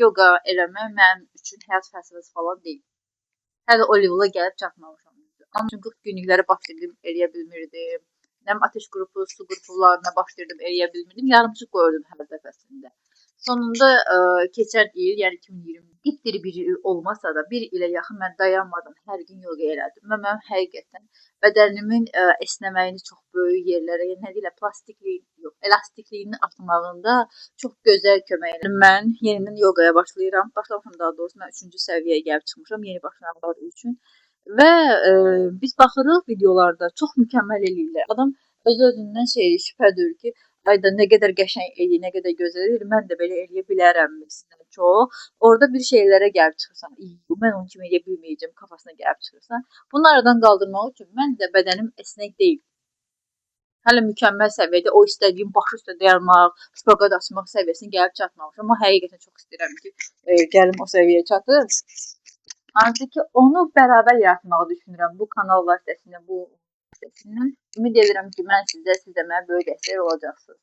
Yoga eləmək mənim üçün həyat fəlsəfəsi falan deyil. Hələ o levela gəlib çatmamışam. Amma 40 günlükləri başlayırdım, eləyə bilmirdim. Nə ateş qrupu, su qrupularına başlayırdım, eləyə bilmirdim. Yarımçıq qoyurdum hər dəfəsində. Sonunda keçən il, yəni 2020 dipdiri bir il olmasa da, bir ilə yaxın mən dayanmadan hər gün yoga elədim. Və mənim həqiqətən bədənimin esnəməyini çox böyük yerlərə, yəni nə deyirlər, plastikliyi yox, elastikliyinin artmağında çox gözəl kömək elədi. Mən yenidən yogaya başlayıram. Başlamışam daha doğrusu, mən 3-cü səviyyəyə gəlib çıxmışam yeni başlayanlar üçün. Və biz baxırıq videolarda, çox mükəmməl eləyirlər. Adam öz-özündən şübhə duyur ki, ayda nə qədər qəşəng eləyir, nə qədər gözəl eləyir, mən də belə eləyə bilərəm məsələn çox. Orada bir şeylərə gəlib çıxırsan, mən onun kimi eləyə bilməyəcəm kafasına gəlib çıxırsan. Bunu aradan qaldırmaq üçün mən də bədənim esnək deyil. Hələ mükəmməl səviyyədə o istədiyim başı üstə dayanmaq, şpaqat açmaq səviyyəsinə gəlib çatmamışam. Amma həqiqətən çox istəyirəm ki, gəlim o səviyyəyə çatım. Hansı ki, onu bərabər yaratmağı düşünürəm bu kanal vasitəsilə, bu vasitəsilə. Ümid edirəm ki, mən sizə, siz də mənə böyük dəstək olacaqsınız.